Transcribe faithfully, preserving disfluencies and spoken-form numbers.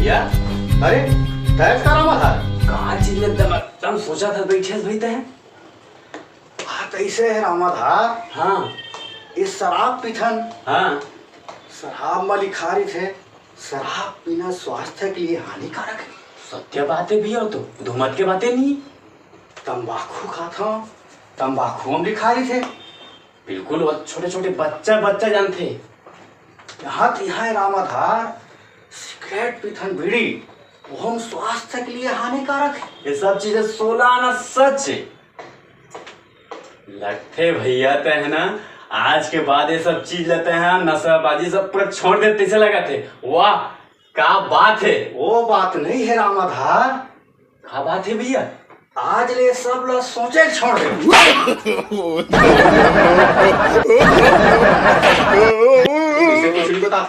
या? अरे, तैं का रामाधार? का चीज एकदम, एकदम सोचा था बैठे भाई तैं? बात ऐसे है रामाधार। हाँ। ये शराब पीथन। हाँ। शराब में लिखा रही थे, शराब पीना स्वास्थ्य के लिए हानिकारक है। सत्य बात है भैया, तो धूमत के बातें नहीं। तंबाकू खाता हूँ, तंबाकू हम लिखा रही थे। बिल्कुल, वो छोटे छोटे बच्चा बच्चा जानते। यहाँ तो यहाँ है रामाधार, सिगरेट पीथन बीड़ी, वो हम स्वास्थ्य के लिए हानिकारक है। ये सब चीजें सोला आना सच है। लगथे भैया तैं है ना, आज के बाद ये सब चीज लेते हैं, नशाबाजी सब पूरा छोड़ देते से लगा थे। वाह, का बात है। वो बात नहीं है रामाधार। का बात है भैया? आज ले सब ला सोचे छोड़ दे। इसे कुछ नहीं बता।